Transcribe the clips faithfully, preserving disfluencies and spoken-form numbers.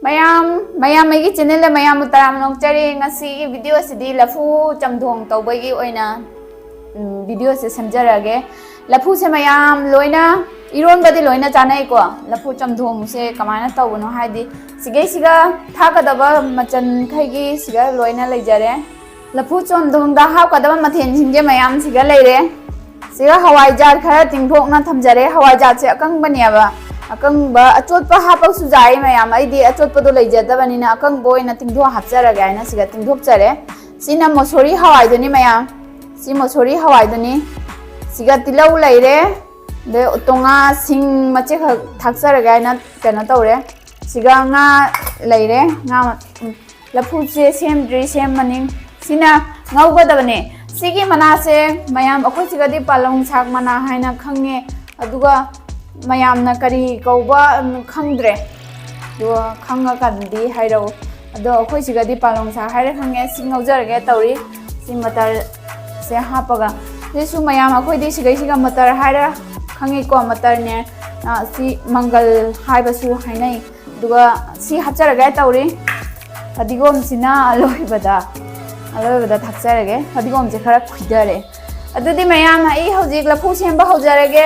ꯃꯌꯥꯝ, ꯃꯌꯥꯝ ꯑꯩꯒꯤ channelꯗ ꯃꯌꯥꯝꯕꯨ ꯇꯔꯥꯝꯅ ꯑꯣꯛꯆꯔꯤ꯫ ꯉꯁꯤꯒꯤ video ꯑꯁꯤꯗꯤ ꯂꯐꯨ ꯆꯝꯊꯣꯡ ꯇꯧꯕꯒꯤ ꯑꯣꯏꯅ, ꯎꯝ, videoꯁꯦ ꯁꯦꯝꯖꯔꯒꯦ꯫ ꯂꯐꯨꯁꯦ ꯃꯌꯥꯝ ꯂꯣꯏꯅ, ꯏꯔꯣꯟꯕꯗꯤ ꯂꯣꯏꯅ ꯆꯥꯅꯩꯀꯣ꯫ ꯂꯐꯨ ꯆꯝꯊꯣꯡꯁꯦ ꯀꯃꯥꯏꯅ ꯇꯧꯕꯅꯣ ꯍꯥꯏꯗꯤ, ꯁꯤꯒꯩꯁꯤꯒ ꯊꯥꯛꯀꯗꯕ ꯃꯆꯜꯈꯩꯒꯤ ꯁꯤꯒ ꯂꯣꯏꯅ ꯂꯩꯖꯔꯦ꯫ ꯂꯐꯨ ꯆꯝꯊꯣꯡꯗ ꯍꯥꯞꯀꯗꯕ ꯃꯊꯦꯜꯁꯤꯡꯁꯦ ꯃꯌꯥꯝꯁꯤꯒ ꯂꯩꯔꯦ꯫ ꯁꯤꯒ ꯍꯋꯥꯏꯖꯥꯔ ꯈꯔ ꯇꯤꯡꯊꯣꯛꯅ ꯊꯝꯖꯔꯦ꯫ ꯍꯋꯥꯏꯖꯥꯔꯁꯦ ꯑꯀꯪꯕꯅꯦꯕ꯫ ꯑꯀꯪꯕ ꯑꯆꯣꯠꯄ ꯍꯥꯞꯄꯁꯨ ꯌꯥꯏ ꯃꯌꯥꯝ꯫ ꯑꯩꯗꯤ ꯑꯆꯣꯠꯄꯗꯣ ꯂꯩꯖꯗꯕꯅꯤꯅ ꯑꯀꯪꯕ ꯑꯣꯏꯅ ꯇꯤꯡꯊꯣꯛ ꯍꯥꯞꯆꯔꯒꯦ ꯍꯥꯏꯅ ꯁꯤꯒ ꯇꯤꯡꯊꯣꯛꯆꯔꯦ꯫ ꯁꯤꯅ ꯃꯁꯣꯔꯤ ꯍꯋꯥꯏꯗꯨꯅꯤ ꯃꯌꯥꯝ꯫ ꯁꯤ ꯃꯁꯣꯔꯤ ꯍꯋꯥꯏꯗꯨꯅꯤ꯫ ꯁꯤꯒ ꯇꯤꯜꯍꯧ ꯂꯩꯔꯦ꯫ ꯑꯗꯩ ꯎꯇꯣꯡꯉꯥ ꯁꯤꯡ ꯃꯆꯦꯠꯈꯛ ꯊꯥꯛꯆꯔꯒꯦ ꯍꯥꯏꯅ ꯀꯩꯅꯣ ꯇꯧꯔꯦ꯫ ꯁꯤꯒ ꯉꯥ ꯂꯩꯔꯦ꯫ ꯉꯥ ꯃ-, ꯎꯝ, ꯂꯐꯨꯁꯦ ꯁꯦꯝꯗ꯭ꯔꯤ, ꯁꯦꯝꯃꯅꯤ꯫ ꯁꯤꯅ ꯉꯧꯒꯗꯕꯅꯦ꯫ ꯁꯤꯒꯤ ꯃꯅꯥꯁꯦ ꯃꯌꯥꯝ ꯑꯩꯈꯣꯏ ꯁꯤꯒꯗꯤ ꯄꯥꯂꯪ ꯁꯥꯛ ꯃꯅꯥ ꯍꯥꯏꯅ ꯈꯪꯉꯦ꯫ ꯑꯗꯨꯒ ꯃꯌꯥꯝꯅ ꯀꯔꯤ ꯀꯧꯕ, ꯎꯝ, ꯈꯪꯗ꯭ꯔꯦ꯫ ꯑꯗꯨꯒ ꯈꯪꯉꯀꯥꯟꯗꯗꯤ ꯍꯥꯏꯔꯛꯎ꯫ ꯑꯗꯣ ꯑꯩꯈꯣꯏ ꯁꯤꯒꯗꯤ ꯄꯥꯂꯪ ꯁꯥꯛ ꯍꯥꯏꯔ ꯈꯪꯉꯦ꯫ ꯁꯤ ꯉꯧꯖꯔꯒꯦ ꯇꯧꯔꯤ꯫ ꯁꯤ ꯃꯇꯔꯁꯦ ꯍꯥꯞꯄꯒ꯫ ꯁꯤꯁꯨ ꯃꯌꯥꯝ ꯑꯩꯈꯣꯏꯗꯤ ꯁꯤꯒꯩꯁꯤꯒ ꯃꯇꯔ ꯍꯥꯏꯔ ꯈꯪꯉꯤꯀꯣ, ꯃꯇꯔꯅꯦ꯫ ꯑ, ꯁꯤ ꯃꯪꯒꯜ ꯍꯥꯏꯕꯁꯨ ꯍꯥꯏꯅꯩ꯫ ꯑꯗꯨꯒ ꯁꯤ ꯍꯥꯞꯆꯔꯒꯦ ꯇꯧꯔꯤ꯫ ꯐꯗꯤꯒꯣꯝꯁꯤꯅ ꯑꯂꯣꯏꯕꯗ, ꯑꯂꯣꯏꯕꯗ ꯊꯥꯛꯆꯔꯒꯦ꯫ ꯐꯗꯤꯒꯣꯝꯁꯦ ꯈꯔ ꯈꯨꯏꯊꯔꯦ꯫ ꯑꯗꯨꯗꯤ ꯃꯌꯥꯝ, ꯑꯩ ꯍꯧꯖꯤꯛ ꯂꯐꯨ ꯁꯦꯝꯕ ꯍꯧꯖꯔꯒꯦ꯫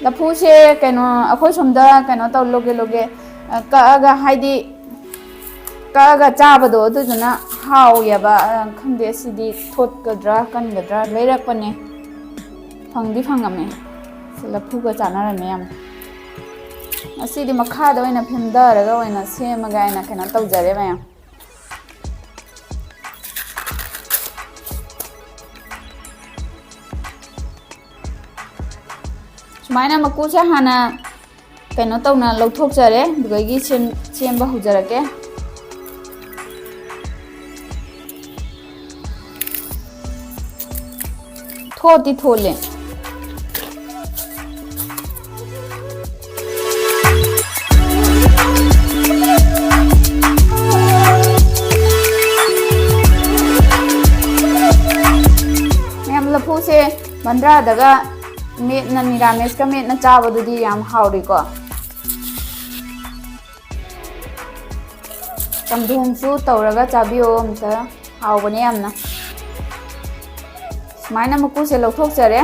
ꯂꯐꯨꯁꯦ ꯀꯩꯅꯣ, ꯑꯩꯈꯣꯏ ꯁꯣꯝꯗ ꯀꯩꯅꯣ ꯇꯧ, ꯂꯣꯒꯦ ꯂꯣꯒꯦ, ꯑ, ꯀꯛꯑꯒ, ꯍꯥꯏꯗꯤ ꯀꯛꯑꯒ ꯆꯥꯕꯗꯣ, ꯑꯗꯨꯗꯨꯅ ꯍꯥꯎꯋꯦꯕ꯫ ꯑ, ꯈꯪꯗꯦ ꯁꯤꯗꯤ ꯊꯣꯠꯀꯗ꯭ꯔꯥ ꯀꯟꯒꯗ꯭ꯔꯥ, ꯂꯩꯔꯛꯄꯅꯦ꯫ ꯐꯪꯗꯤ ꯐꯪꯉꯝꯃꯦ꯫ ꯁꯤ ꯂꯐꯨꯒ ꯆꯥꯟꯅꯔꯝꯃꯦ ꯌꯥꯝ꯫ ꯉꯁꯤꯗꯤ ꯃꯈꯥꯗ ꯑꯣꯏꯅ ꯐꯦꯡꯊꯔꯒ ꯑꯣꯏꯅ ꯁꯦꯝꯃꯒꯦ ꯍꯥꯏꯅ ꯀꯩꯅꯣ ꯇꯧꯖꯔꯦ ꯃꯌꯥꯝ꯫ ꯁꯨꯃꯥꯏꯅ ꯃꯀꯨꯁꯦ ꯍꯥꯟꯅ ꯀꯩꯅꯣ ꯇꯧꯅ ꯂꯧꯊꯣꯛꯆꯔꯦ, ꯑꯗꯨꯗꯒꯤ ꯁꯦꯝ-, ꯁꯦꯝꯕ ꯍꯧꯖꯔꯛꯀꯦ꯫ ꯊꯣꯠꯇꯤ ꯊꯣꯠꯂꯦ꯫ ꯃꯌꯥꯝ, ꯂꯐꯨꯁꯦ ꯕꯟꯗ꯭ꯔꯥꯗꯒ ꯃꯦꯠꯅ, ꯃꯤꯔꯥꯃꯦꯁꯀ ꯃꯦꯠꯅ ꯆꯥꯕꯗꯨꯗꯤ ꯌꯥꯝ ꯍꯥꯎꯔꯤꯀꯣ꯫ ꯆꯝꯊꯣꯡꯁꯨ ꯇꯧꯔꯒ ꯆꯥꯕꯤꯌꯣ ꯑꯝꯇ, ꯍꯥꯎꯕꯅꯦ ꯌꯥꯝꯅ꯫ ꯁꯨꯃꯥꯏꯅ ꯃꯀꯨꯁꯦ ꯂꯧꯊꯣꯛꯆꯔꯦ꯫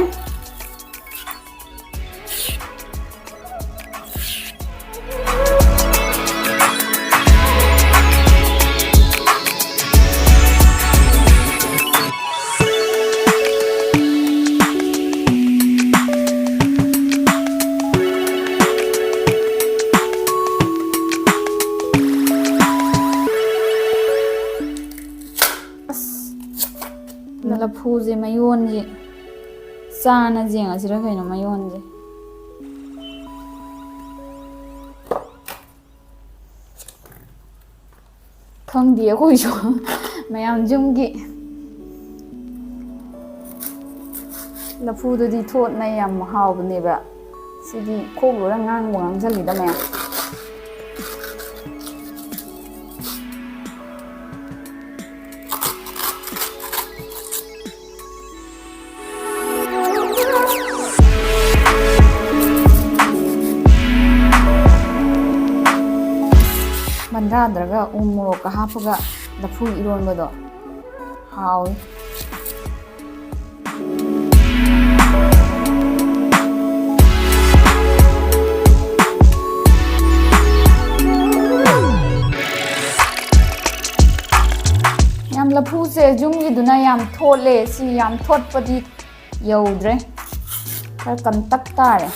ꯑꯁ, ꯂꯐꯨꯁꯦ ꯃꯌꯣꯟꯁꯦ ꯆꯥꯅ ꯌꯦꯡꯉꯁꯤꯔ ꯀꯩꯅꯣ, ꯃꯌꯣꯟꯁꯦ꯫ ꯈꯪꯗꯦ ꯑꯩꯈꯣꯏꯁꯨ꯫ ꯃꯌꯥꯝ ꯌꯨꯝꯒꯤ ꯂꯐꯨꯗꯨꯗꯤ ꯊꯣꯠꯅ ꯌꯥꯝ ꯍꯥꯎꯕꯅꯦꯕ꯫ ꯁꯤꯗꯤ ꯈꯣꯛꯂꯨꯔ ꯉꯥꯡꯕ ꯉꯥꯡꯁꯤꯜꯂꯤꯗ ꯃꯌꯥꯝ꯫ ꯃꯟꯗꯥ ꯅꯠꯇ꯭ꯔꯒ ꯎ ꯃꯣꯔꯣꯛꯀ ꯍꯥꯞꯄꯒ ꯂꯐꯨ ꯏꯔꯣꯟꯕꯗꯣ ꯍꯥꯎꯏ꯫ ꯌꯥꯝ ꯂꯐꯨꯁꯦ ꯌꯨꯝꯒꯤꯗꯨꯅ ꯌꯥꯝ ꯊꯣꯠꯂꯦ꯫ ꯁꯤ ꯌꯥꯝ ꯊꯣꯠꯄꯗꯤ ꯌꯧꯗ꯭ꯔꯦ, ꯈꯔ ꯀꯟꯇꯛ ꯇꯥꯔꯦ꯫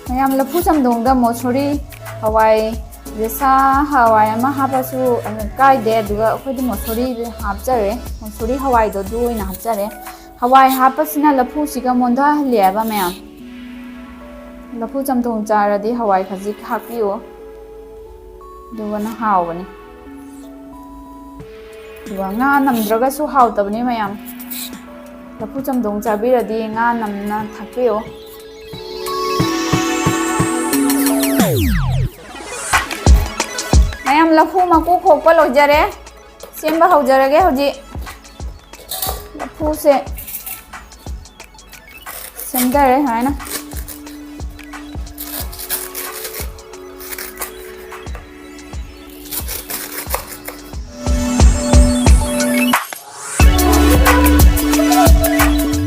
ꯃꯌꯥꯝ, ꯂꯐꯨ ꯆꯝꯊꯣꯡꯗ ꯃꯣꯁꯣꯔꯤ ꯍꯋꯥꯏ, ꯕꯦꯁꯥ ꯍꯋꯥꯏ ꯑꯃ ꯍꯥꯞꯄꯁꯨ ꯀꯥꯏꯗꯦ꯫ ꯑꯗꯨꯒ ꯑꯩꯈꯣꯏꯗꯤ ꯃꯣꯁꯣꯔꯤ ꯍꯥꯞꯆꯔꯦ, ꯃꯣꯁꯣꯔꯤ ꯍꯋꯥꯏꯗꯣ ꯑꯗꯨ ꯑꯣꯏꯅ ꯍꯥꯞꯆꯔꯦ꯫ ꯍꯋꯥꯏ ꯍꯥꯞꯄꯁꯤꯅ ꯂꯐꯨꯁꯤꯒ ꯃꯣꯟꯊꯍꯜꯂꯦꯕ ꯃꯌꯥꯝ꯫ ꯂꯐꯨ ꯆꯝꯊꯣꯡ ꯆꯥꯔꯗꯤ ꯍꯋꯥꯏ ꯈꯖꯤꯛ ꯍꯥꯞꯄꯤꯌꯣ, ꯑꯗꯨꯒꯅ ꯍꯥꯎꯕꯅꯤ꯫ ꯑꯗꯨꯒ ꯉꯥ ꯅꯝꯗ꯭ꯔꯒꯁꯨ ꯍꯥꯎꯇꯕꯅꯤ ꯃꯌꯥꯝ꯫ ꯂꯐꯨ ꯆꯝꯊꯣꯡ ꯆꯥꯕꯤꯔꯗꯤ ꯉꯥ ꯅꯝꯅ ꯊꯥꯛꯄꯤꯌꯣ꯫ ꯃꯌꯥꯝ, ꯂꯐꯨ ꯃꯀꯨ ꯈꯣꯛꯄ ꯂꯣꯏꯖꯔꯦ꯫ ꯁꯦꯝꯕ ꯍꯧꯖꯔꯒꯦ ꯍꯧꯖꯤꯛ꯫ ꯂꯐꯨꯁꯦ ꯁꯦꯝꯗꯔꯦ ꯁꯨꯃꯥꯏꯅ꯫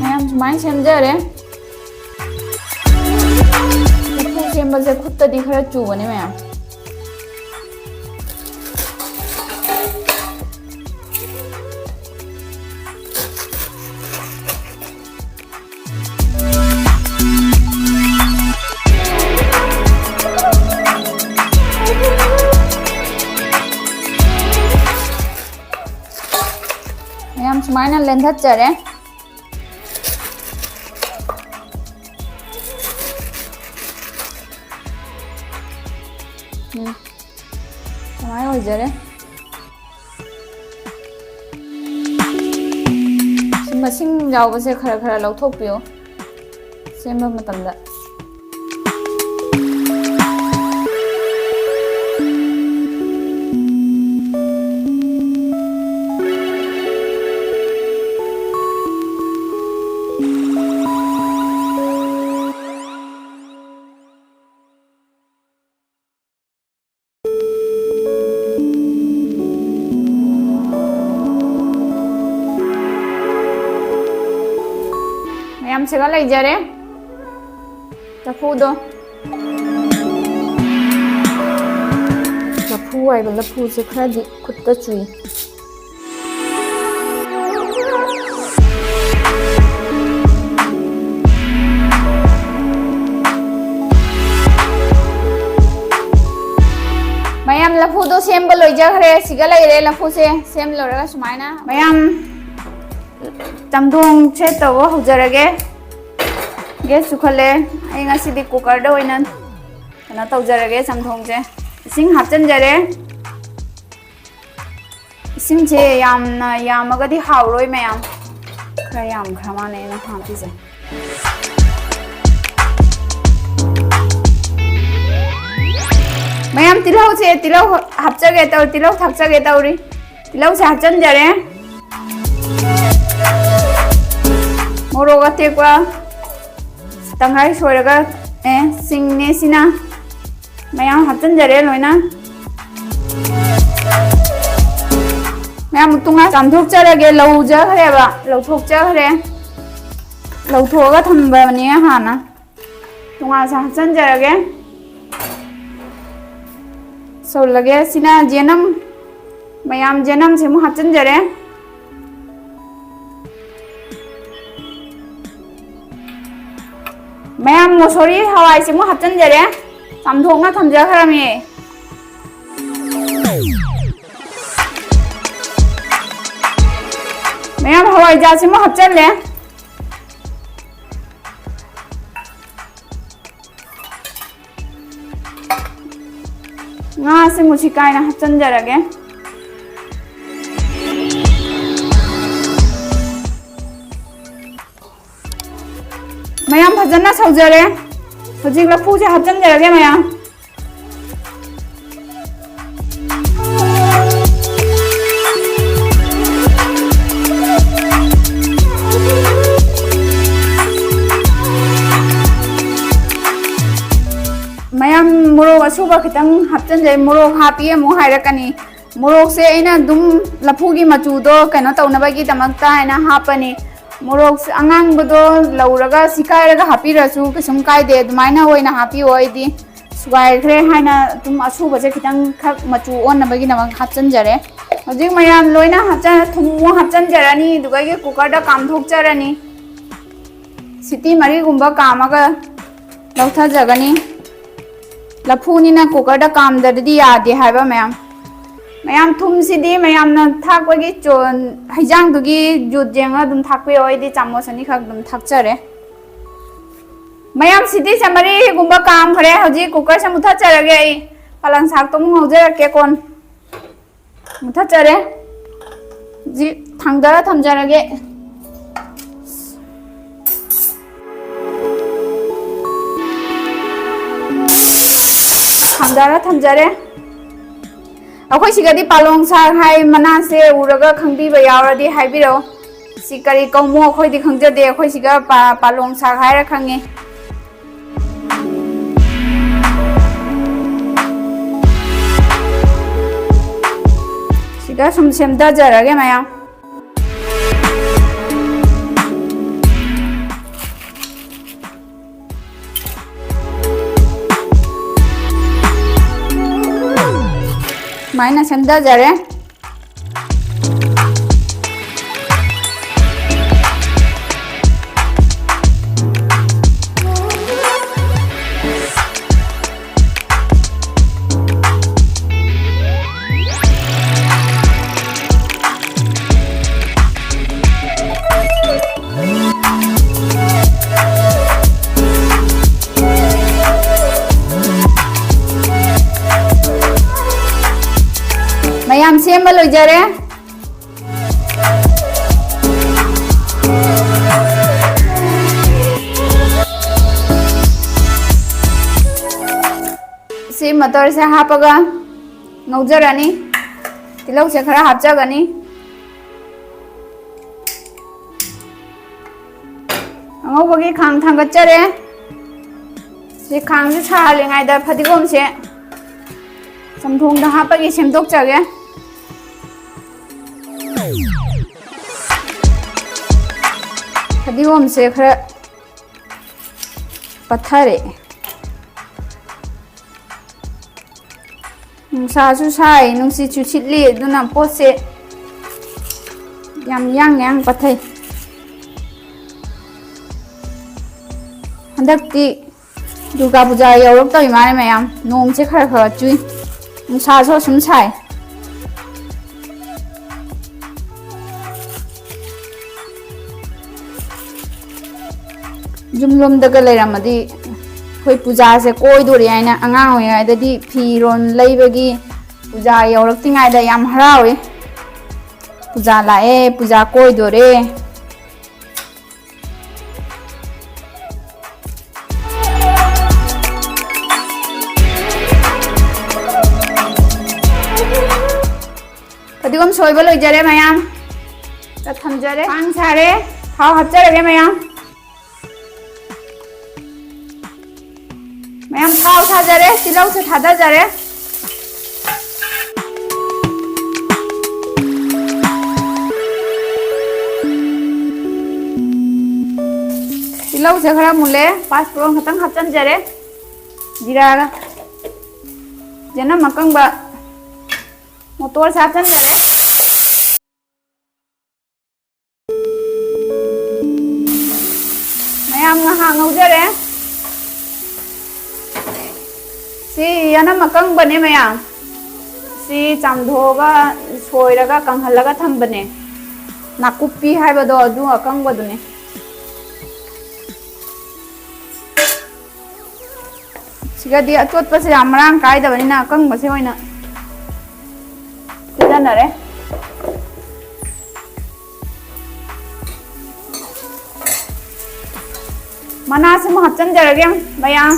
ꯃꯌꯥꯝ ꯁꯨꯃꯥꯏꯅ ꯁꯦꯝꯖꯔꯦ꯫ ꯂꯐꯨ ꯁꯦꯝꯕꯁꯦ ꯈꯨꯠꯇꯗꯤ ꯈꯔ ꯆꯨꯕꯅꯦ ꯃꯌꯥꯝ꯫ ꯃꯌꯥꯝ ꯁꯨꯃꯥꯏꯅ ꯂꯦꯟꯊꯠꯆꯔꯦ꯫ ꯎꯝ, ꯁꯨꯃꯥꯏꯅ ꯑꯣꯏꯖꯔꯦ꯫ ꯁꯤ ꯃꯁꯤꯡ ꯌꯥꯎꯕꯁꯦ ꯈꯔ ꯈꯔ ꯂꯧꯊꯣꯛꯄꯤꯌꯨ ꯁꯦꯝꯕ ꯃꯇꯝꯗ꯫ ꯃꯌꯥꯝ ꯁꯤꯒ ꯂꯩꯖꯔꯦ꯫ ꯂꯐꯨꯗꯣ꯫ ꯂꯐꯨ ꯍꯥꯏꯕ ꯂꯐꯨꯁꯦ ꯈꯔꯗꯤ ꯈꯨꯠꯇ ꯆꯨꯏ꯫ ꯃꯌꯥꯝ, ꯂꯐꯨꯗꯣ ꯁꯦꯝꯕ ꯂꯣꯏꯖꯈ꯭ꯔꯦ꯫ ꯁꯤꯒ ꯂꯩꯔꯦ ꯂꯐꯨꯁꯦ ꯁꯦꯝ ꯂꯣꯏꯔꯒ ꯁꯨꯃꯥꯏꯅ꯫ ꯃꯌꯥꯝ, ꯆꯝꯊꯣꯡ ꯁꯦ ꯇꯧꯕ ꯍꯧꯖꯔꯒꯦ꯫ ꯒꯦꯁ ꯆꯨꯈꯠꯂꯦ꯫ ꯑꯩ ꯉꯁꯤꯗꯤ ꯀꯨꯀꯔꯗ ꯑꯣꯏꯅ ꯀꯩꯅꯣ ꯇꯧꯖꯔꯒꯦ ꯆꯝꯊꯣꯡꯁꯦ꯫ ꯏꯁꯤꯡ ꯍꯥꯞꯆꯤꯟꯖꯔꯦ꯫ ꯏꯁꯤꯡꯁꯦ ꯌꯥꯝꯅ ꯌꯥꯝꯃꯒꯗꯤ ꯍꯥꯎꯔꯣꯏ ꯃꯌꯥꯝ꯫ ꯈꯔ ꯌꯥꯝꯈ꯭ꯔ ꯃꯥꯜꯂꯦ ꯑꯩꯅ ꯍꯥꯞꯄꯤꯁꯦ꯫ ꯃꯌꯥꯝ, ꯇꯤꯜꯍꯧꯁꯦ, ꯇꯤꯜꯍꯧ ꯍꯥꯞꯆꯒꯦ ꯇꯧ, ꯇꯤꯜꯍꯧ ꯊꯥꯛꯆꯒꯦ ꯇꯧꯔꯤ꯫ ꯇꯤꯜꯍꯧꯁꯦ ꯍꯥꯞꯆꯤꯟꯖꯔꯦ꯫ ꯃꯣꯔꯣꯛ ꯑꯇꯦꯛꯄ ꯇꯪꯈꯥꯏ ꯁꯣꯏꯔꯒ, ꯑꯦ, ꯁꯤꯡꯅꯦ ꯁꯤꯅ꯫ ꯃꯌꯥꯝ ꯍꯥꯞꯆꯤꯟꯖꯔꯦ ꯂꯣꯏꯅ꯫ ꯃꯌꯥꯝ, ꯇꯣꯉꯥꯟ ꯆꯥꯝꯊꯣꯛꯆꯔꯒꯦ꯫ ꯂꯧꯖꯈ꯭ꯔꯦꯕ, ꯂꯧꯊꯣꯛꯆꯈ꯭ꯔꯦ꯫ ꯂꯧꯊꯣꯛꯑꯒ ꯊꯝꯕꯅꯦ ꯍꯥꯟꯅ꯫ ꯇꯣꯉꯥꯟꯁꯦ ꯍꯥꯞꯆꯤꯟꯖꯔꯒꯦ꯫ ꯁꯧꯍꯜꯂꯒꯦ꯫ ꯁꯤꯅ ꯌꯦꯅꯝ, ꯃꯌꯥꯝ, ꯌꯦꯅꯝꯁꯦ ꯑꯃꯨꯛ ꯍꯥꯞꯆꯤꯟꯖꯔꯦ꯫ ꯃꯌꯥꯝ, ꯃꯣꯁꯣꯔꯤ ꯍꯋꯥꯏꯁꯤꯃꯨꯛ ꯍꯥꯞꯆꯤꯟꯖꯔꯦ꯫ ꯆꯥꯝꯊꯣꯛꯅ ꯊꯝꯖꯈ꯭ꯔꯃꯤ꯫ ꯃꯌꯥꯝ, ꯍꯋꯥꯏꯖꯥꯔꯁꯤꯃꯨꯛ ꯍꯥꯞꯆꯤꯜꯂꯦ꯫ ꯉꯥꯁꯦ ꯃꯨꯁꯤ ꯀꯥꯏꯅ ꯍꯥꯞꯆꯤꯟꯖꯔꯒꯦ꯫ ꯃꯌꯥꯝ, ꯐꯖꯅ ꯁꯧꯖꯔꯦ꯫ ꯍꯧꯖꯤꯛ ꯂꯐꯨꯁꯦ ꯍꯥꯞꯆꯤꯟꯖꯔꯒꯦ ꯃꯌꯥꯝ꯫ ꯃꯌꯥꯝ, ꯃꯣꯔꯣꯛ ꯑꯁꯨꯕ ꯈꯤꯇꯪ ꯍꯥꯞꯆꯤꯟꯖꯩ꯫ ꯃꯣꯔꯣꯛ ꯍꯥꯞꯄꯤ ꯑꯃꯨꯛ ꯍꯥꯏꯔꯛꯀꯅꯤ꯫ ꯃꯣꯔꯣꯛꯁꯦ ꯑꯩꯅ ꯑꯗꯨꯝ ꯂꯐꯨꯒꯤ ꯃꯆꯨꯗꯣ ꯀꯩꯅꯣ ꯇꯧꯅꯕꯒꯤꯗꯃꯛꯇ ꯍꯥꯏꯅ ꯍꯥꯞꯄꯅꯤ꯫ ꯃꯣꯔꯣꯛ ꯑꯉꯥꯡꯕꯗꯣ ꯂꯧꯔꯒ ꯁꯤꯀꯥꯏꯔꯒ ꯍꯥꯞꯄꯤꯔꯁꯨ ꯀꯩꯁꯨꯝ ꯀꯥꯏꯗꯦ, ꯑꯗꯨꯃꯥꯏꯅ ꯑꯣꯏꯅ ꯍꯥꯞꯄꯤꯌꯣ꯫ ꯑꯩꯗꯤ ꯁꯨꯒꯥꯏꯈ꯭ꯔꯦ ꯍꯥꯏꯅ ꯑꯗꯨꯝ ꯑꯁꯨꯕꯁꯦ ꯈꯤꯇꯪ ꯈꯛ ꯃꯆꯨ ꯑꯣꯟꯅꯕꯒꯤꯗꯃꯛ ꯍꯥꯞꯆꯤꯟꯖꯔꯦ꯫ ꯍꯧꯖꯤꯛ ꯃꯌꯥꯝ ꯂꯣꯏꯅ ꯍꯥꯞꯆ-, ꯊꯨꯝ ꯑꯃꯨꯛ ꯍꯥꯞꯆꯤꯟꯖꯔꯅꯤ, ꯑꯗꯨꯒ ꯑꯩꯒꯤ ꯀꯨꯀꯔꯗ ꯀꯥꯝꯊꯣꯛꯆꯔꯅꯤ꯫ ꯁꯤꯇꯤ ꯃꯔꯤꯒꯨꯝꯕ ꯀꯥꯝꯃꯒ ꯂꯧꯊꯖꯒꯅꯤ꯫ ꯂꯐꯨꯅꯤꯅ ꯀꯨꯀꯔꯗ ꯀꯥꯝꯗ꯭ꯔꯗꯤ ꯌꯥꯗꯦ ꯍꯥꯏꯕ ꯃꯌꯥꯝ꯫ ꯃꯌꯥꯝ, ꯊꯨꯝꯁꯤꯗꯤ ꯃꯌꯥꯝꯅ ꯊꯥꯛꯄꯒꯤ ꯆꯣ-, ꯍꯩꯖꯥꯡꯗꯨꯒꯤ ꯖꯨꯠ ꯌꯦꯡꯉꯒ ꯑꯗꯨꯝ ꯊꯥꯛꯄꯤꯌꯣ꯫ ꯑꯩꯗꯤ ꯆꯥꯃꯁ ꯑꯅꯤꯈꯛ ꯑꯗꯨꯝ ꯊꯥꯛꯆꯔꯦ꯫ ꯃꯌꯥꯝ, ꯁꯤꯇꯤꯁꯦ ꯃꯔꯤꯒꯨꯝꯕ ꯀꯥꯝꯈ꯭ꯔꯦ꯫ ꯍꯧꯖꯤꯛ ꯀꯨꯀꯔꯁꯦ ꯃꯨꯊꯠꯆꯔꯒꯦ ꯑꯩ꯫ ꯄꯂꯪ ꯁꯥꯛꯇꯣ ꯑꯃꯨꯛ ꯉꯧꯖꯔꯛꯀꯦ ꯀꯣꯟ꯫ ꯃꯨꯊꯠꯆꯔꯦ꯫ ꯍꯧꯖꯤꯛ ꯊꯥꯡꯗꯔ ꯊꯝꯖꯔꯒꯦ꯫ ꯗꯥꯔ ꯊꯝꯖꯔꯦ꯫ ꯑꯩꯈꯣꯏ ꯁꯤꯒꯗꯤ ꯄꯥꯂꯣꯡ ꯁꯥꯛ ꯍꯥꯏ꯫ ꯃꯅꯥꯁꯦ ꯎꯔꯒ ꯈꯪꯕꯤꯕ ꯌꯥꯎꯔꯗꯤ ꯍꯥꯏꯕꯤꯔꯛꯑꯣ꯫ ꯁꯤ ꯀꯔꯤ ꯀꯧꯃꯣ ꯑꯩꯈꯣꯏꯗꯤ ꯈꯪꯖꯗꯦ꯫ ꯑꯩꯈꯣꯏ ꯁꯤꯒ ꯄꯥ-, ꯄꯥꯂꯣꯡ ꯁꯥꯛ ꯍꯥꯏꯔ ꯈꯪꯉꯦ꯫ ꯁꯤꯒ ꯁꯨꯝ ꯁꯦꯝꯊꯖꯔꯒꯦ ꯃꯌꯥꯝ꯫ ꯁꯨꯃꯥꯏꯅ ꯁꯦꯝꯊꯖꯔꯦ꯫ ꯃꯌꯥꯝ ꯁꯦꯝꯕ ꯂꯣꯏꯖꯔꯦ꯫ ꯁꯤ ꯃꯇꯔꯁꯦ ꯍꯥꯞꯄꯒ ꯉꯧꯖꯔꯅꯤ꯫ ꯇꯤꯜꯍꯧꯁꯦ ꯈꯔ ꯍꯥꯞꯆꯒꯅꯤ꯫ ꯑꯉꯧꯕꯒꯤ ꯈꯥꯡ ꯊꯥꯡꯒꯠꯆꯔꯦ꯫ ꯁꯤ ꯈꯥꯡꯁꯦ ꯁꯥꯍꯜꯂꯤꯉꯩꯗ ꯐꯗꯤꯒꯣꯝꯁꯦ ꯆꯝꯊꯣꯡꯗ ꯍꯥꯞꯄꯒꯤ ꯁꯦꯝꯗꯣꯛꯆꯒꯦ꯫ ꯐꯗꯤꯒꯣꯝꯁꯦ ꯈꯔ ꯄꯠꯊꯔꯛꯑꯦ꯫ ꯅꯨꯡꯁꯥꯁꯨ ꯁꯥꯏ, ꯅꯨꯡꯁꯤꯠꯁꯨ ꯁꯤꯠꯂꯤ, ꯑꯗꯨꯅ ꯄꯣꯠꯁꯦ ꯌꯥꯝ ꯌꯥꯡ ꯌꯥꯡ ꯄꯠꯊꯩ꯫ ꯍꯟꯗꯛꯇꯤ ꯗꯨꯔꯒꯥ ꯄꯨꯖꯥ ꯌꯧꯔꯛꯇꯧꯔꯤ ꯃꯥꯜꯂꯦ ꯃꯌꯥꯝ꯫ ꯅꯣꯡꯁꯦ ꯈꯔ ꯈꯔ ꯆꯨꯏ, ꯅꯨꯡꯁꯥꯁꯨ ꯑꯁꯨꯝ ꯁꯥꯏ꯫ ꯌꯨꯝꯂꯣꯝꯗꯒ ꯂꯩꯔꯝꯃꯗꯤ ꯑꯩꯈꯣꯏ ꯄꯨꯖꯥꯁꯦ ꯀꯣꯏꯗꯣꯔꯦ ꯍꯥꯏꯅ ꯑꯉꯥꯡ ꯑꯣꯏꯔꯤꯉꯩꯗꯗꯤ ꯐꯤꯔꯣꯜ ꯂꯩꯕꯒꯤ ꯄꯨꯖꯥ ꯌꯧꯔꯛꯇ꯭ꯔꯤꯉꯩꯗ ꯌꯥꯝ ꯍꯔꯥꯎꯏ꯫ ꯄꯨꯖꯥ ꯂꯥꯛꯑꯦ, ꯄꯨꯖꯥ ꯀꯣꯏꯗꯣꯔꯦ꯫ ꯐꯗꯤꯒꯣꯝ ꯁꯣꯏꯕ ꯂꯣꯏꯖꯔꯦ ꯃꯌꯥꯝ꯫ ꯊꯝꯖꯔꯦ꯫ ꯄꯥꯟ ꯁꯥꯔꯦ꯫ ꯊꯥꯎ ꯍꯥꯞꯆꯔꯒꯦ ꯃꯌꯥꯝ꯫ ꯃꯌꯥꯝ, ꯊꯥꯎ ꯁꯥꯖꯔꯦ, ꯇꯤꯜꯍꯧꯁꯦ ꯊꯥꯗꯖꯔꯦ꯫ ꯇꯤꯜꯍꯧꯁꯦ ꯈꯔ ꯃꯨꯜꯂꯦ, ꯄꯥꯁ ꯐꯣꯔꯟ ꯈꯛꯇꯪ ꯍꯥꯞꯆꯤꯟꯖꯔꯦ꯫ ꯖꯤꯔꯥꯒ ꯆꯅꯝ ꯑꯀꯪꯕ ꯃꯣꯇꯣꯔꯁꯦ ꯍꯥꯞꯆꯤꯟꯖꯔꯦ꯫ ꯃꯌꯥꯝ, ꯉꯥꯏꯍꯥꯛ ꯉꯧꯖꯔꯦ꯫ ꯁꯤ ꯌꯦꯅꯝ ꯑꯀꯪꯕꯅꯦ ꯃꯌꯥꯝ꯫ ꯁꯤ ꯆꯥꯝꯊꯣꯛꯑꯒ, ꯁꯣꯏꯔꯒ, ꯀꯪꯍꯜꯂꯒ ꯊꯝꯕꯅꯦ꯫ ꯅꯥꯀꯨꯞꯄꯤ ꯍꯥꯏꯕꯗꯣ ꯑꯗꯨ ꯑꯀꯪꯕꯗꯨꯅꯦ꯫ ꯁꯤꯒꯗꯤ ꯑꯇꯣꯠꯄꯁꯦ ꯌꯥꯝ ꯃꯔꯥꯡ ꯀꯥꯏꯗꯕꯅꯤꯅ ꯑꯀꯪꯕꯁꯦ ꯑꯣꯏꯅ ꯁꯤꯖꯤꯟꯅꯔꯦ꯫ ꯃꯅꯥꯁꯤꯃ ꯍꯥꯞꯆꯤꯟꯖꯔꯒꯦ ꯃꯌꯥꯝ꯫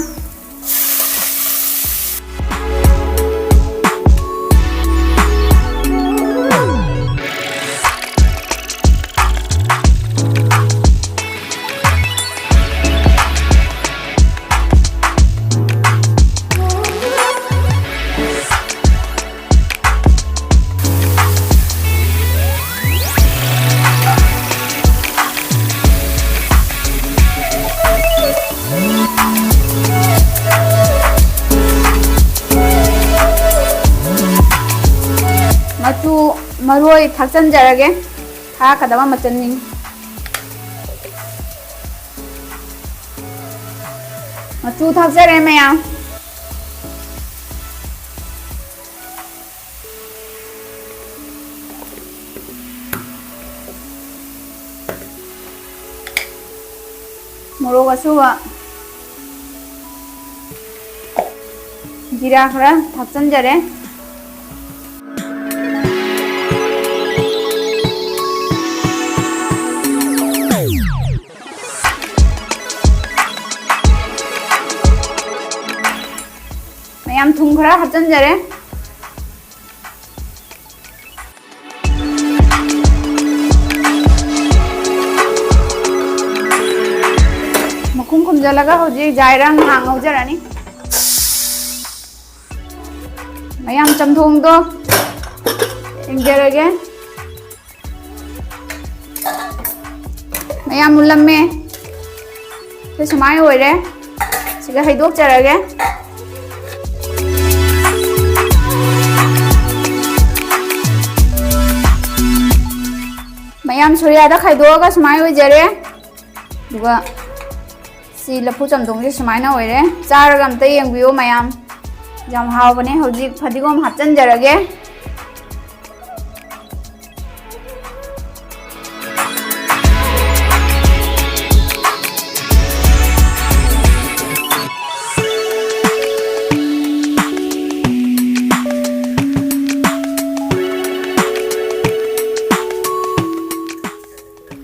ꯃꯆꯨ, ꯃꯔꯣꯏ ꯊꯥꯛꯆꯟꯖꯔꯒꯦ꯫ ꯊꯥꯛꯀꯗꯕ ꯃꯆꯜꯅꯤ꯫ ꯃꯆꯨ ꯊꯥꯛꯆꯔꯦ ꯃꯌꯥꯝ꯫ ꯃꯣꯔꯣꯛ ꯑꯁꯨꯕ, ꯖꯤꯔꯥ ꯈꯔ ꯊꯥꯛꯆꯟꯖꯔꯦ꯫ ꯃꯌꯥꯝ, ꯊꯨꯝ ꯈꯔ ꯍꯥꯞꯆꯟꯖꯔꯦ꯫ ꯈꯨꯝ ꯈꯨꯝꯖꯤꯜꯂꯒ ꯍꯧꯖꯤꯛ ꯖꯥꯏꯔ ꯉꯥꯏꯍꯥꯛ ꯉꯧꯖꯔꯅꯤ꯫ ꯃꯌꯥꯝ, ꯆꯝꯊꯣꯡꯗꯣ ꯌꯦꯡꯖꯔꯒꯦ꯫ ꯃꯌꯥꯝ, ꯃꯨꯜꯂꯝꯃꯦ꯫ ꯁꯤ ꯁꯨꯃꯥꯏꯅ ꯑꯣꯏꯔꯦ꯫ ꯁꯤꯒ ꯍꯩꯗꯣꯛꯆꯔꯒꯦ꯫ ꯃꯌꯥꯝ, ꯁꯣꯔꯤꯌꯥꯗ ꯈꯥꯏꯗꯣꯛꯑꯒ ꯁꯨꯃꯥꯏꯅ ꯑꯣꯏꯖꯔꯦ꯫ ꯑꯗꯨꯒ ꯁꯤ ꯂꯐꯨ ꯆꯝꯊꯣꯡꯁꯦ ꯁꯨꯃꯥꯏꯅ ꯑꯣꯏꯔꯦ꯫ ꯆꯥꯔꯒ ꯑꯝꯇ ꯌꯦꯡꯕꯤꯌꯨ ꯃꯌꯥꯝ꯫ ꯌꯥꯝ ꯍꯥꯎꯕꯅꯦ꯫ ꯍꯧꯖꯤꯛ ꯐꯗꯤꯒꯣꯝ ꯍꯥꯞꯆꯤꯟꯖꯔꯒꯦ꯫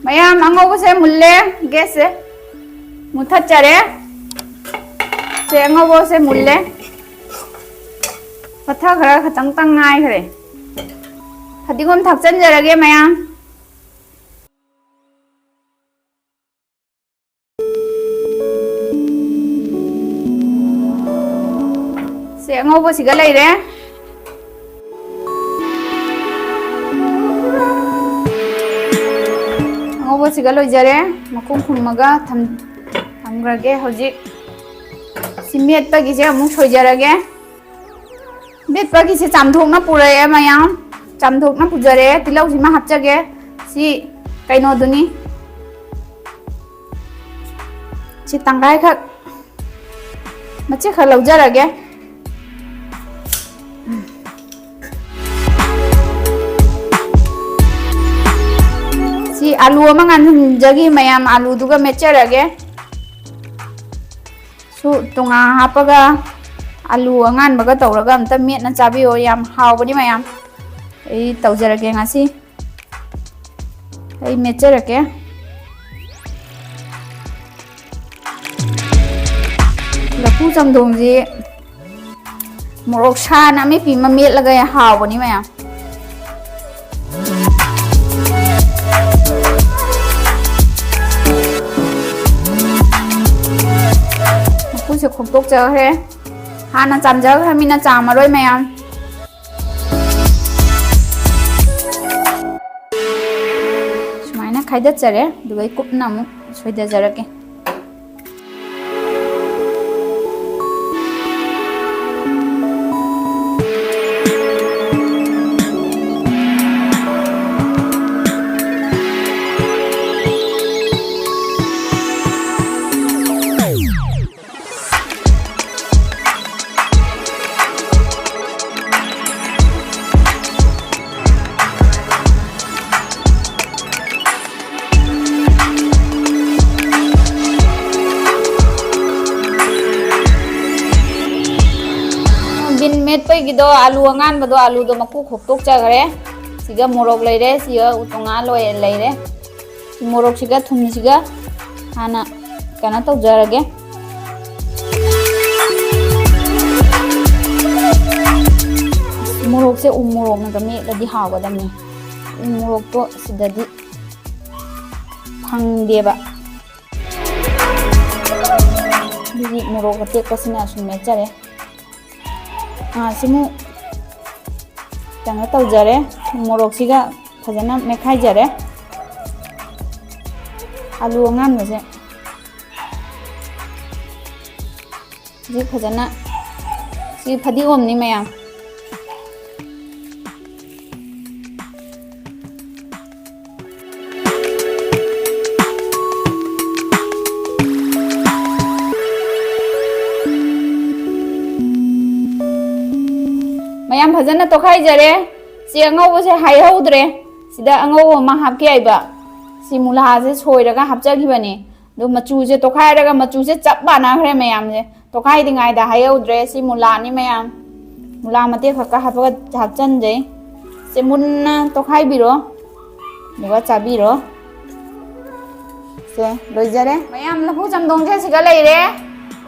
ꯃꯌꯥꯝ, ꯑꯉꯧꯕꯁꯦ ꯃꯨꯜꯂꯦ꯫ ꯒꯦꯁꯁꯦ ꯃꯨꯊꯠꯆꯔꯦ꯫ ꯁꯦ, ꯑꯉꯧꯕꯁꯦ ꯃꯨꯜꯂꯦ꯫ ꯄꯠꯊꯈꯔ ꯈꯇꯪꯇꯪ ꯉꯥꯏꯈ꯭ꯔꯦ꯫ ꯐꯗꯤꯒꯣꯝ ꯊꯥꯛꯆꯟꯖꯔꯒꯦ ꯃꯌꯥꯝ꯫ ꯁꯦ, ꯑꯉꯧꯕꯁꯤꯒ ꯂꯩꯔꯦ꯫ ꯑꯉꯧꯕꯁꯤꯒ ꯂꯣꯏꯖꯔꯦ꯫ ꯃꯈꯨꯝ ꯈꯨꯝꯃꯒ ꯊꯝ-, ꯊꯝꯈ꯭ꯔꯒꯦ꯫ ꯍꯧꯖꯤꯛ ꯁꯤ ꯃꯦꯠꯄꯒꯤꯁꯦ ꯑꯃꯨꯛ ꯁꯣꯏꯖꯔꯒꯦ꯫ ꯃꯦꯠꯄꯒꯤꯁꯦ ꯆꯥꯝꯊꯣꯛꯅ ꯄꯨꯔꯛꯑꯦ ꯃꯌꯥꯝ꯫ ꯆꯥꯝꯊꯣꯛꯅ ꯄꯨꯖꯔꯛꯑꯦ꯫ ꯇꯤꯜꯍꯧꯁꯤꯃ ꯍꯥꯞꯆꯒꯦ꯫ ꯁꯤ ꯀꯩꯅꯣꯗꯨꯅꯤ꯫ ꯁꯤ ꯇꯪꯈꯥꯏꯈꯛ, ꯃꯆꯦꯠ ꯈꯛ ꯂꯧꯖꯔꯒꯦ꯫ ꯁꯤ ꯑꯂꯨ ꯑꯃ ꯉꯥꯟꯍꯟꯖꯈꯤ ꯃꯌꯥꯝ, ꯑꯂꯨꯗꯨꯒ ꯃꯦꯠꯆꯔꯒꯦ꯫ ꯁꯨ ꯇꯣꯉꯥꯟ ꯍꯥꯞꯄꯒ ꯑꯂꯨ ꯑꯉꯥꯟꯕꯒ ꯇꯧꯔꯒ ꯑꯝꯇ ꯃꯦꯠꯅ ꯆꯥꯕꯤꯌꯣ꯫ ꯌꯥꯝ ꯍꯥꯎꯕꯅꯤ ꯃꯌꯥꯝ꯫ ꯑꯩ ꯇꯧꯖꯔꯒꯦ ꯉꯁꯤ꯫ ꯑꯩ ꯃꯦꯠꯆꯔꯛꯀꯦ꯫ ꯂꯐꯨ ꯆꯝꯊꯣꯡꯁꯤ ꯃꯣꯔꯣꯛ ꯁꯥꯅ ꯑꯃꯦꯠꯄꯤ ꯑꯃ ꯃꯦꯠꯂꯒ ꯍꯥꯎꯕꯅꯤ ꯃꯌꯥꯝ꯫ ꯁꯦ ꯈꯣꯛꯇꯣꯛꯆꯈ꯭ꯔꯦ꯫ ꯍꯥꯟꯅ ꯆꯥꯝꯖꯈ꯭ꯔꯃꯤꯅ ꯆꯥꯝꯃꯔꯣꯏ ꯃꯌꯥꯝ꯫ ꯁꯨꯃꯥꯏꯅ ꯈꯥꯏꯗꯠꯆꯔꯦ, ꯑꯗꯨꯒ ꯑꯩ ꯀꯨꯞꯅ ꯑꯃꯨꯛ ꯁꯣꯏꯗꯖꯔꯛꯀꯦ꯫ ꯕꯤꯟ ꯃꯦꯠꯄꯒꯤꯗꯣ, ꯑꯥꯂꯨ ꯑꯉꯥꯟꯕꯗꯣ, ꯑꯥꯂꯨꯗꯣ ꯃꯀꯨ ꯈꯣꯛꯇꯣꯛꯆꯈ꯭ꯔꯦ꯫ ꯁꯤꯒ ꯃꯣꯔꯣꯛ ꯂꯩꯔꯦ, ꯁꯤꯒ ꯎꯇꯣꯡꯉꯥ ꯂꯣꯏ ꯂꯩꯔꯦ꯫ ꯃꯣꯔꯣꯛꯁꯤꯒ ꯊꯨꯝꯁꯤꯒ ꯍꯥꯟꯅ ꯀꯩꯅꯣ ꯇꯧꯖꯔꯒꯦ꯫ ꯃꯣꯔꯣꯛꯁꯦ ꯎ ꯃꯣꯔꯣꯛꯅꯒ ꯃꯦꯠꯂꯗꯤ ꯍꯥꯎꯒꯗꯕꯅꯤ꯫ ꯎ ꯃꯣꯔꯣꯛꯇꯣ ꯁꯤꯗꯗꯤ ꯐꯪꯗꯦꯕ꯫ ꯑꯗꯨꯒꯤ ꯃꯣꯔꯣꯛ ꯑꯇꯦꯛꯄꯁꯤꯅ ꯁꯨꯝ ꯃꯦꯠꯆꯔꯦ꯫ ꯉꯥꯁꯤꯃꯨꯛ ꯀꯩꯅꯣ ꯇꯧꯖꯔꯦ꯫ ꯃꯣꯔꯣꯛꯁꯤꯒ ꯐꯖꯅ ꯃꯦꯠꯈꯥꯏꯖꯔꯦ꯫ ꯑꯂꯨ ꯑꯉꯥꯟꯕꯁꯦ ꯍꯧꯖꯤꯛ ꯐꯖꯅ, ꯁꯤ ꯐꯗꯤꯒꯣꯝꯅꯤ ꯃꯌꯥꯝ꯫ ꯃꯌꯥꯝ ꯐꯖꯅ ꯇꯣꯈꯥꯏꯖꯔꯦ꯫ ꯁꯤ ꯑꯉꯧꯕꯁꯦ ꯍꯥꯏꯍꯧꯗ꯭ꯔꯦ꯫ ꯁꯤꯗ ꯑꯉꯧꯕ ꯑꯃ ꯍꯥꯞꯀꯦ ꯍꯥꯏꯕ꯫ ꯁꯤ ꯃꯨꯂꯥꯁꯦ ꯁꯣꯏꯔꯒ ꯍꯥꯞꯆꯈꯤꯕꯅꯦ꯫ ꯑꯗꯨ ꯃꯆꯨꯁꯦ ꯇꯣꯈꯥꯏꯔꯒ ꯃꯆꯨꯁꯦ ꯆꯞ ꯃꯥꯟꯅꯈ꯭ꯔꯦ ꯃꯌꯥꯝꯁꯦ꯫ ꯇꯣꯈꯥꯏꯗ꯭ꯔꯤꯉꯩꯗ ꯍꯥꯏꯍꯧꯗ꯭ꯔꯦ꯫ ꯁꯤ ꯃꯨꯂꯥꯅꯤ ꯃꯌꯥꯝ꯫ ꯃꯨꯂꯥ ꯃꯇꯦꯛ ꯈꯛꯀ ꯍꯥꯞꯄꯒ ꯍꯥꯞꯆꯟꯖꯩ꯫ ꯁꯦ ꯃꯨꯟꯅ ꯇꯣꯈꯥꯏꯕꯤꯔꯣ꯫ ꯑꯗꯨꯒ ꯆꯥꯕꯤꯔꯣ꯫ ꯁꯦ, ꯂꯣꯏꯖꯔꯦ꯫ ꯃꯌꯥꯝ ꯂꯐꯨ ꯆꯝꯊꯣꯡꯁꯦ ꯁꯤꯒ ꯂꯩꯔꯦ꯫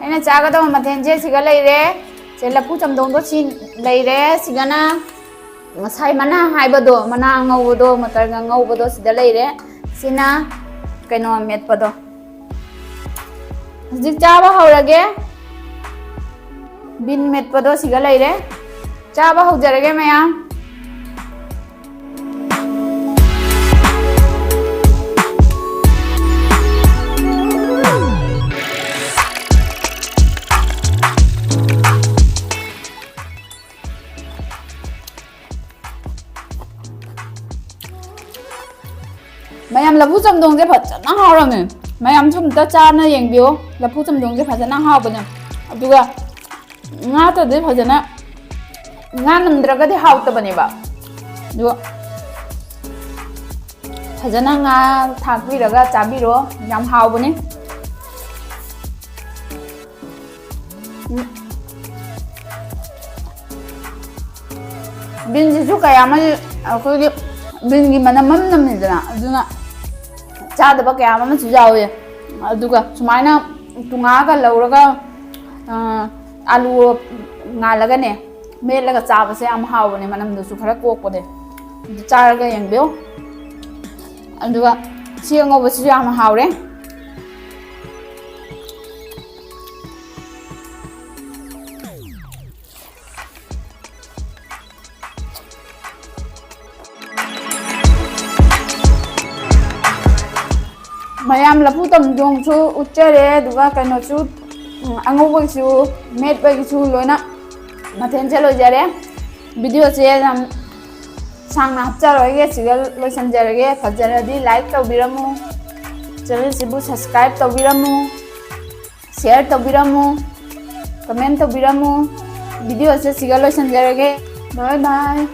ꯑꯩꯅ ꯆꯥꯒꯗꯕ ꯃꯊꯦꯜꯁꯦ ꯁꯤꯒ ꯂꯩꯔꯦ꯫ ꯁꯦ, ꯂꯐꯨ ꯆꯝꯊꯣꯡꯗꯣ ꯁꯤ ꯂꯩꯔꯦ꯫ ꯁꯤꯒꯅ ꯉꯁꯥꯏ ꯃꯅꯥ ꯍꯥꯏꯕꯗꯣ, ꯃꯅꯥ ꯑꯉꯧꯕꯗꯣ, ꯃꯇꯔꯒ ꯉꯧꯕꯗꯣ ꯁꯤꯗ ꯂꯩꯔꯦ꯫ ꯁꯤꯅ ꯀꯩꯅꯣ ꯃꯦꯠꯄꯗꯣ꯫ ꯍꯧꯖꯤꯛ ꯆꯥꯕ ꯍꯧꯔꯒꯦ꯫ ꯕꯤꯟ ꯃꯦꯠꯄꯗꯣ ꯁꯤꯒ ꯂꯩꯔꯦ꯫ ꯆꯥꯕ ꯍꯧꯖꯔꯒꯦ ꯃꯌꯥꯝ꯫ ꯃꯌꯥꯝ, ꯂꯐꯨ ꯆꯝꯊꯣꯡꯁꯦ ꯐꯖꯅ ꯍꯥꯎꯔꯝꯃꯦ꯫ ꯃꯌꯥꯝꯁꯨ ꯑꯝꯇ ꯆꯥꯅ ꯌꯦꯡꯕꯤꯌꯣ꯫ ꯂꯐꯨ ꯆꯝꯊꯣꯡꯁꯦ ꯐꯖꯅ ꯍꯥꯎꯕꯅꯦ꯫ ꯑꯗꯨꯒ ꯉꯥ ꯇꯧꯗꯤ ꯐꯖꯅ, ꯉꯥ ꯅꯝꯗ꯭ꯔꯒꯗꯤ ꯍꯥꯎꯇꯕꯅꯦꯕ꯫ ꯑꯗꯨꯒ ꯐꯖꯅ ꯉꯥ ꯊꯥꯛꯄꯤꯔꯒ ꯆꯥꯕꯤꯔꯣ꯫ ꯌꯥꯝ ꯍꯥꯎꯕꯅꯦ꯫ ꯎꯝ꯫ ꯕꯤꯟꯁꯤꯁꯨ ꯀꯌꯥ ꯑꯃ ꯑꯩꯈꯣꯏꯒꯤ ꯕꯤꯟꯒꯤ ꯃꯅꯝ ꯑꯃ ꯅꯝꯃꯤꯗꯅ, ꯑꯗꯨꯅ ꯆꯥꯗꯕ ꯀꯌꯥ ꯑꯃꯁꯨ ꯌꯥꯎꯋꯦ꯫ ꯑꯗꯨꯒ ꯁꯨꯃꯥꯏꯅ ꯇꯨꯉꯥꯒ ꯂꯧꯔꯒ, ꯑ, ꯑꯂꯨ ꯉꯥꯜꯂꯒꯅꯦ, ꯃꯦꯠꯂꯒ ꯆꯥꯕꯁꯦ ꯌꯥꯝ ꯍꯥꯎꯕꯅꯦ, ꯃꯅꯝꯗꯨꯁꯨ ꯈꯔ ꯀꯣꯛꯄꯅꯦ꯫ ꯑꯗꯨ ꯆꯥꯔꯒ ꯌꯦꯡꯕꯤꯌꯨ꯫ ꯑꯗꯨꯒ ꯁꯤ ꯑꯉꯧꯕꯁꯤꯁꯨ ꯌꯥꯝ ꯍꯥꯎꯔꯦ꯫ ꯃꯌꯥꯝ, ꯂꯐꯨ ꯆꯝꯊꯣꯡꯁꯨ ꯎꯠꯆꯔꯦ, ꯑꯗꯨꯒ ꯀꯩꯅꯣꯁꯨ, ꯎꯝ, ꯑꯉꯧꯕꯒꯤꯁꯨ, ꯃꯦꯠꯄꯒꯤꯁꯨ ꯂꯣꯏꯅ ꯃꯊꯦꯜꯁꯦ ꯂꯣꯏꯖꯔꯦ꯫ ꯚꯤꯗꯤꯑꯣꯁꯦ ꯌꯥꯝ ꯁꯥꯡꯅ ꯍꯥꯞꯆꯔꯣꯏꯒꯦ, ꯁꯤꯒ ꯂꯣꯏꯁꯤꯟꯖꯔꯒꯦ꯫ ꯐꯖꯔꯗꯤ like ꯇꯧꯕꯤꯔꯝꯃꯨ, ꯆꯦꯅꯦꯜꯁꯤꯕꯨ subscribe ꯇꯧꯕꯤꯔꯝꯃꯨ, share ꯇꯧꯕꯤꯔꯝꯃꯨ, comment ꯇꯧꯕꯤꯔꯝꯃꯨ꯫ ꯚꯤꯗꯤꯑꯣꯁꯦ ꯁꯤꯒ ꯂꯣꯏꯁꯤꯟꯖꯔꯒꯦ꯫ Bye bye꯫